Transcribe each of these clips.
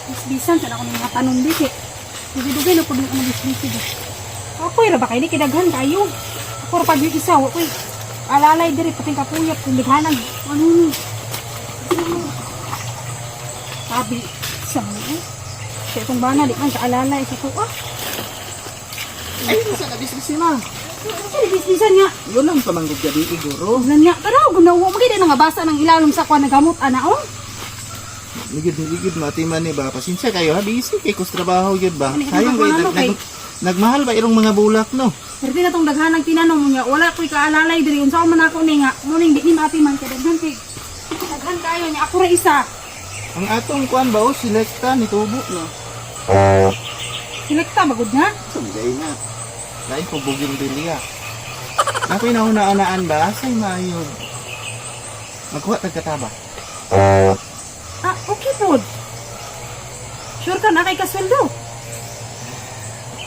Bisbisan sa ako ng mga tanom di kay. Dugay-dugay na pud ang bisbisi ba. Ako'y ra ba kay ni kidaghan kayo. Ako ra pag yung isa, wa ko'y alalay diri pating kapuyat kung lighanan. Ano ni? Sabi sa mga eh. Kaya itong bana, di man kaalalay sa ko. Ah, Ay, nasa na bisbis ni ma. sa bisbisan nga. Yun lang pamanggod gabi, iguro. Ugnan nga, tara, gunawa mo gid nga basa ng ilalom sa kuan nagamot ana oh. Ligid, ligid, matiman ni ba? Pasensya kayo ha, busy kay kus trabaho yun ba? Ano, Sayang ano, kay ano, nag, nagmahal ba irong mga bulak no? Pero di na tong daghanang tinanom niya, wala ko'y kaalalay diri unsa man ako ni nga, mo ning di ni maatiman kay daghan kay daghan kayo niya ako ra isa. Ang atong kuan ba o silekta ni tubo no? Silekta magud na. Sumgay na. Lain ko bugin bilya. Ako'y nahuna-unaan ba? Asay maayo. Magkuha tagkataba. Ah, okay pod. Sure ka na kay kasweldo.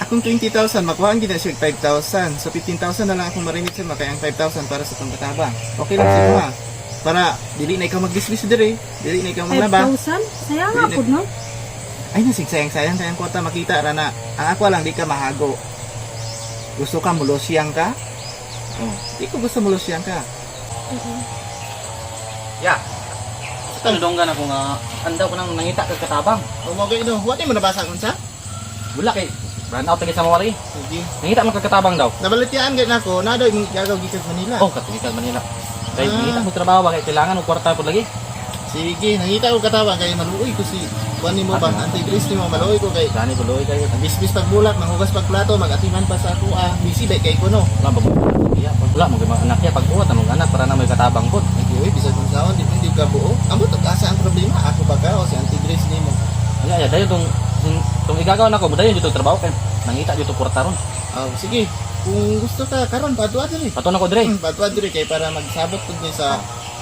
Akong 20,000, makuha ang gina siya 5,000. So 15,000 na lang akong marimit sa kaya ang 5,000 para sa pangkataba. Okay lang sa ha. Para dili na ikaw magbisbis dire, dili na ikaw maglaba. 5,000? Saya nga Dili pod no. Ay nasig sayang-sayang kayang kwarta makita ra na. Ang ako lang di ka mahago. Gusto ka mulusyang ka? Oh, di ko gusto mulusyang ka. Ya. Tanudonggan ako nga andaw ko nang nangita kag katabang. O mo gay no, wa mo nabasa unsa? Wala kay run out lagi sa mawali. Sige. Nangita man kag katabang daw. Nabalityaan gay nako, na daw imong gagaw gikan Manila. Oh, katong Manila. Kay Ah. nangita mo trabaho ba kay kailangan og kwarta pud lagi. Sige, nangita ko katabang kay maluoy ko si kuan nimo ba, anti-Grace nimo maluoy ko kay Gani tuloy kayo. Bisbis pagbulak, manghugas pagplato, magatiman pa sa ako ah. Busy ba kay ko no? Wala ba mo? Iya, wala mo mga anak ya pag uwat ang anak para na may katabang pud. Ay, uy, bisag kung saon, di man di ka buo. Ambot og asa ang problema, ako ba ka o si Auntie Grace nimo? Ay, ay, dayon tong tong igagaw nako, dayon dito trabaho kay nangita dito kwarta ron. Oh, sige. Kung gusto ka karon padua diri. Pato nako dire. Padua diri kay para magsabot pud ni sa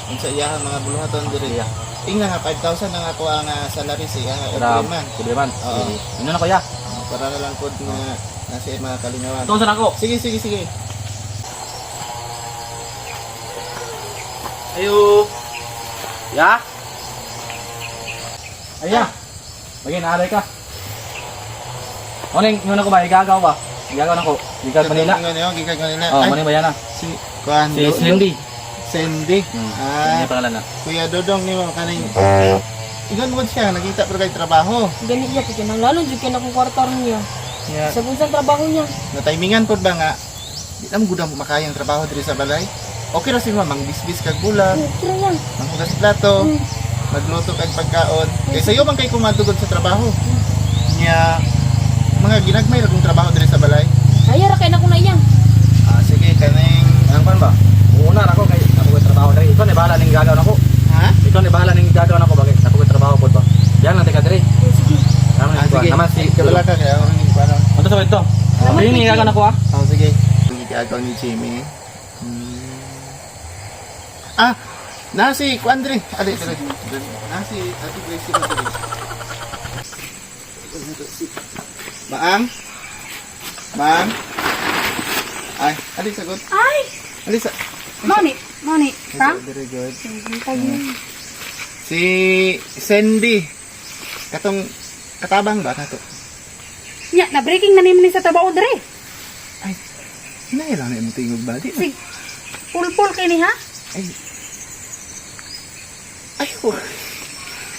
unsa iyahang mga buluhaton diri. Iya. Ingna nga 5,000 ang ako ang salary sa iya every Para month. every month. Oo. Ino na ko ya. Oh, para na lang pud nga nasa mga kalingawan. Tuon sa nako. Sige, sige, sige. Ayo. Ya. Aya. Bagay naalay ka. Oning, yun ako ba? Igagaw ba? Igagaw na ko. Gikan Manila. Manila. Gikan Manila. Oh, Ay, Manila ba yan ah? si kuan Si Cindy. Cindy. Ah. Ah, Yung pangalan na. Kuya Dodong nimo kaning Ingon mo siya, nakita pero kay trabaho. Gani iya kay kanang lalo jud kay akong kwarta ron niya. Yeah. Sa bunsang trabaho niya. Na timingan pod ba nga di na mo gud ang makayang trabaho diri sa balay. Okay ra sila mangbisbis kag bulak, Okay ra lang. manghugas plato, magluto kag pagkaon. Kay sayo man kay kumadugod sa trabaho. Nya mga ginagmay ra kung trabaho diri sa balay. Kaya ra kay nako na iya. Ah, sige kaning Ang pan ba? Una na ako kay ako ko'y trabaho diri. Ikaw na bahala ning gagaw nako. ha? Ikaw na bahala ning gagaw nako bagay. Ako ko'y trabaho pod ba. Diyan lang teka diri. Oh, sige. Naman Ah, sige. Naman si Kabala ka kaya ako ning kuano. Ano sa ito? Dili ni gagaw nako ah. Ah, sige. Ang gagaw ni Jimmy. Ah, nasi kuan diri. Ali diri. Nasi Ate Grace diri. Maang? Maang? Ay, ali sagot. Ay, Ali sa mani, mani, ka? Very good. Sige, tayo. Si Sandy. Katong katabang ba nato? Nya, na breaking na nimo ni sa trabaho diri. Ay, hinay lang na imong tingog ba? Di na. Sig. Pulpul kay ni ha? Ay. Ay, oh.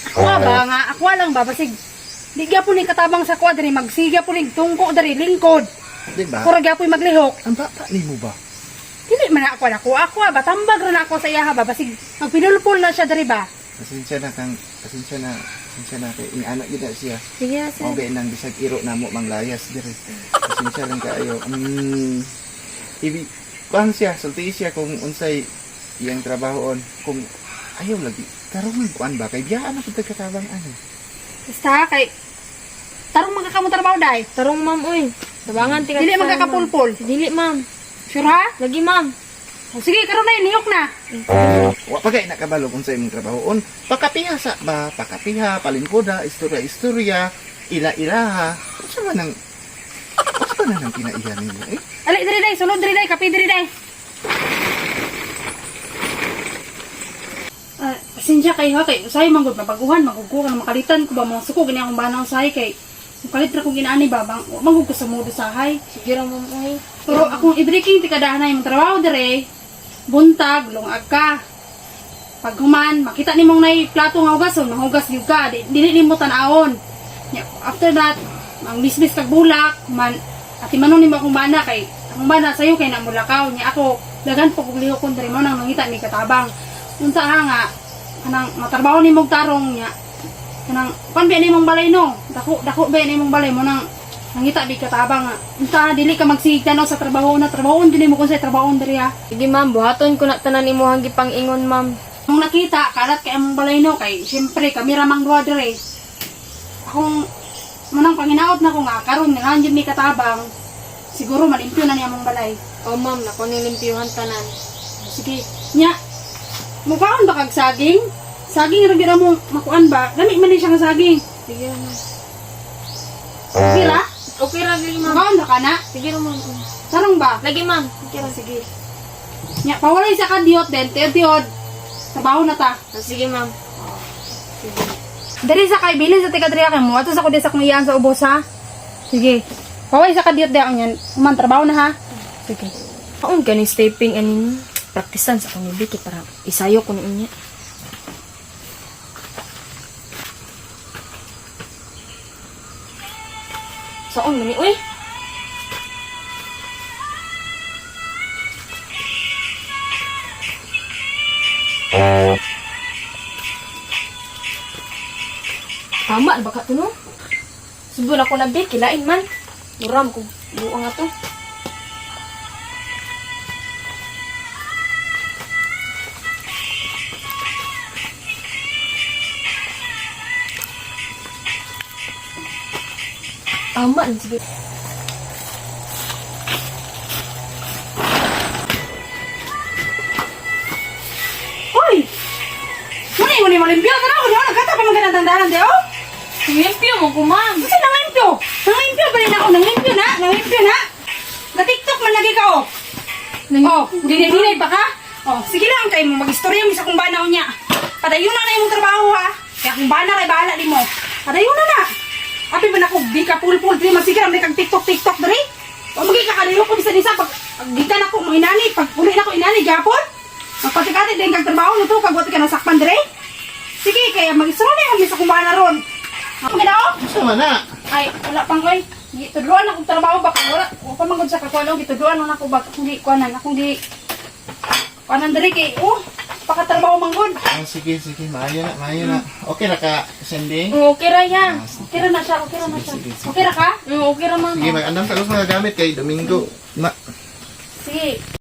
Ako ba nga, ako lang ba basig. Di gyapon ni katabang sa kuha diri magsiga po ni tungko diri lingkod. Di ba? Ako ra gyapon maglihok. Ang baba nimo ba? Dili man na ako nako ako ba tambag ra na ako sa iyaha ba basig magpinulpul na siya diri ba. Pasensya na kang, pasensya na kay ingana gyud na siya. Sige sir. Mao gay nang bisag iro namo manglayas diri. Pasensya lang kaayo. Ibi kuan siya, sulti siya kung unsay iyang trabahoon kung ayaw lagi. Tarong man kuan ba kay biyaan ako tagkatabang ano. Basta kay tarong man ka kamo trabaho dai. Tarong ma'am oy. Tabangan tika. Dili man ka kapulpul. Dili ma'am. Sure ha? Lagi ma'am. O, sige karon na niyok na. Wa pa kay nakabalo kung sa imong trabahoon. Pakapiha sa ba, pakapiha, palingkoda, istorya-istorya, ila-ilaha. Unsa man ang kinaiya nimo eh? Ali diri dai, sulod diri dai, kape diri dai. Ah, Pasensya kayo ha kay usahay man gud mabaguhan magugo ka makalitan ko ba mga suko gani akong bana usahay kay mukalit ra kog inaani ba bang wa man gud ko sa modo sahay. Sige ra, ma'am, oy. Pero akong i-breaking ti kadahan imong trabaho dire, buntag lungag ka. Pag human, makita nimong nay plato nga hugason, mahugas gyud ka, dili nimo tan-awon. Nya, after that, ang bisbis kag bulak, human ati manon nimo akong bana kay akong bana sayo kay namulakaw nya ako daghan po kog lihok kon diri mo nang nangita mi katabang. Unta ha nga kanang matrabaho nimong tarong nya kanang kuan ba nimong balay no dako dako ba nimong balay mo nang nangita bi katabang nga unta dili ka magsigig tanaw sa trabaho na trabahoon dili mo kun sa trabahoon diri ha. Sige, ma'am, buhaton ko na tanan imuhang gipang-ingon, ma'am. Nung nakita kalat kay among balay no kay syempre kami ra mang duha diri akong manang panginaot na ko nga karon nga jud mi katabang siguro malimpyo na niya among balay. Oh, ma'am, nako ning limpyuhan tanan. Sige nya mukaon ba kag saging saging ra bira mo makuan ba lami man ni siya nga saging. Sige ra, ma'am. Okay ra? Okay ra, sige, ma'am. Mukaon ra ka na? Sige ra, ma'am. Tarong ba? Lagi, ma'am. Okay ra. Sige. Nya, pawalay sa kadiyot din, tiyod-tiyod. Trabaho na ta. Ah, sige, ma'am. Diri sa kay bilin sa tiga diri kay mo. Ato sa ko di sa kong iyaan sa ubos ha. Sige. Pawalay sa kadiyot di ako niyan. Human trabaho na ha. Sige. Kaon ganing stepping ani praktisan sa akong ibiki para isayo ko ni niya. Saon man ni uy? Tama na ba ka to no? Subon ako na be, kilain man. Muram ko buang ato. Tama na siguro. Hoy! Muna yung muna limpyo. Tara ko diyo. Nagkata pa man dandanan di oh. Limpyo mo ko, ma'am. Kasi nanglimpyo. Nanglimpyo ba rin ako? Nanglimpyo na. Nanglimpyo na. Na-TikTok man lagi ka oh. Oh, dinay-dinay pa ka? Oh, sige lang kay mo magistorya mi sa kung banaw niya. Padayon na na imong trabaho ha. Kaya kung bana kay bahala nimo. Padayon na na. Api man ako di ka pul-pul diri magsige ra kag TikTok TikTok diri. O magi ka kalihok ko bisan isa pag pag di ka na ko inani pag uli na ko inani gyapon. Magpatikati din kag trabaho nito kag wa ka nasakpan diri. Sige kaya magistorya mi sa kung bana ron. Ang ginao? Unsa man na? Ay, wala pang koy. Gitudloan akong trabaho baka wala. Wa pa man gud sa kakuan gitudloan lang ako baka akong gi kuanan, akong gi kuanan diri kay oh, pakatrabaho man gud. Ah, sige, sige, maayo na, maayo na. Okay ra ka, Cindy? Okay ra ya. Ah, sige. Okay ra na siya, okay ra na siya. Sige, sige. Okay ra ka? Okay ra, ma'am. Sige, mag-andam sa mga gamit kay Domingo. Ma Sige.